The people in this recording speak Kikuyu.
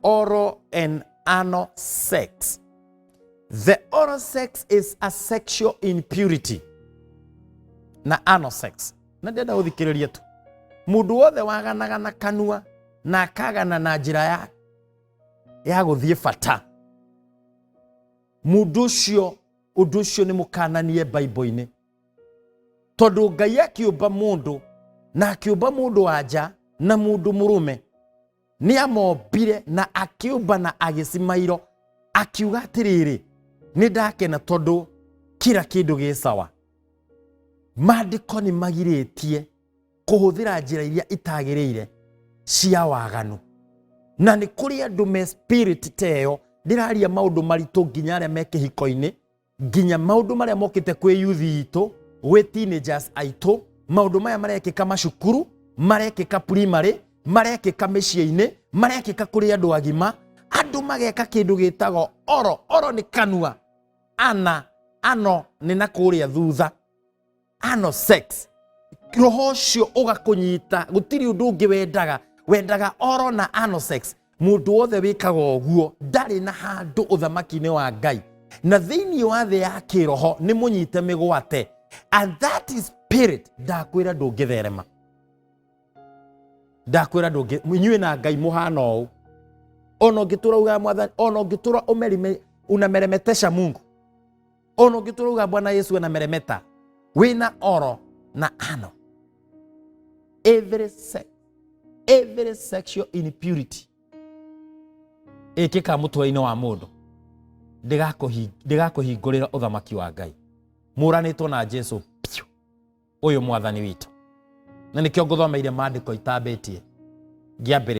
Oral and anal sex. The oral sex is a sexual impurity na anal sex. Na ndĩrenda gũthikĩrĩria tu mũndũ wothe waganaga na kanua na akagana na njĩra ya gũthiĩ bata, mũndũ ũcio, ũndũ ũcio nĩ mũkananie Bible-inĩ, tondũ Ngai akĩũmba mũndũ na akĩũmba mũndũ wa nja na mũndũ mũrũme, nĩ amombire na akĩũmba na agĩcimairo, akiuga atĩrĩrĩ, nĩ ndakena tondũ kila kĩndũ gĩ sawa. Maandĩko nĩ magirĩtie kũhũthĩra njĩra iria itagĩrĩire cia waganu, na nĩ kũrĩ andũ me spirit ta ĩyo. Ndĩraria maũndũ maritũ nginya arĩa me kĩhiko-inĩ, nginya maũndũ marĩa mokĩte kwĩ youth itũ, gwĩ teenagers aitũ. Maũndũ maya marekĩka macukuru, marekĩka primary, marekĩka mĩciĩ-inĩ, marekĩka kũrĩ andũ agima. Andũ mageka kĩndũ gĩtagwo oral. Oral nĩ kanua, ana ano nĩ na kũrĩa thutha, anal sex. Roho ũcio ũgakũnyita, gũtirĩ ũndũ ũngĩ wendaga, wendaga oral na anal sex. Mũndũ wothe wĩkaga ũguo ndarĩ na handũ ũthamaki-inĩ wa Ngai na thĩinĩ wa thĩ ya kĩroho nĩ mũnyite mĩgwate, and that is spirit. Ndakwĩra ndũngĩtherema, ndakwĩra ndũngĩ. Inyuĩ na Ngai mũhana ũũ, ona ũngĩtũra uga Mwathani, ona ũngĩtũra ũmerime unameremetesha Mungu, ona ũngĩtũra uga Bwana Yesu anameremeta, wĩna oral na anal, every sex, every sexual impurity ĩkĩka mũtwe-inĩ wa mũndũ ndĩgakũhingũrĩra ũthamaki wa Ngai. Mũranĩtwo na Jesu piũ, ũyũ Mwathani witũ, na nĩkĩo ngũthomeire maandĩko itambĩtie ngĩambĩrĩria.